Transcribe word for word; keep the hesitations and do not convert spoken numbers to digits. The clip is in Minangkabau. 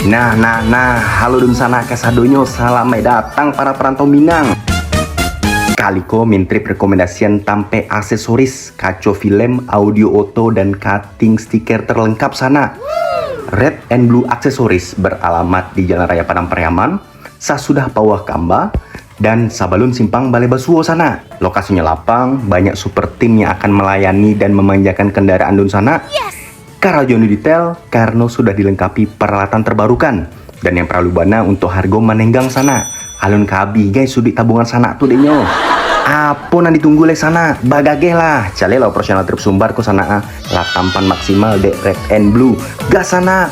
Nah, nah, nah, halo dunsanak kasadonyo, salamaik datang para parantau Minang. Kaliko Mintrip rekomendasian tampek aksesoris, kaco film, audio oto, dan cutting stiker terlengkap sanak. Red and Blue Accessories beralamat di Jalan Raya Padang Pariaman, sasudah Pauah Kamba, dan sabalun simpang Balai Basuo sanak. Lokasinyo lapang, banyak super tim yang akan melayani dan memanjakan kendaraan dunsanak. Karajo nu detail, karena sudah dilengkapi peralatan terbarukan. Dan yang paralu bana untuk hargo manenggang sanak. Alun ka abih gai suduik tabungan sanak tu deknyo. Apo nan ditunggu lai sanak? Bagageh lah. Caliak lah operasional Trip Sumbar ko sanak ah. Lah tampan maksimal dek Red and Blue. Gas sanak.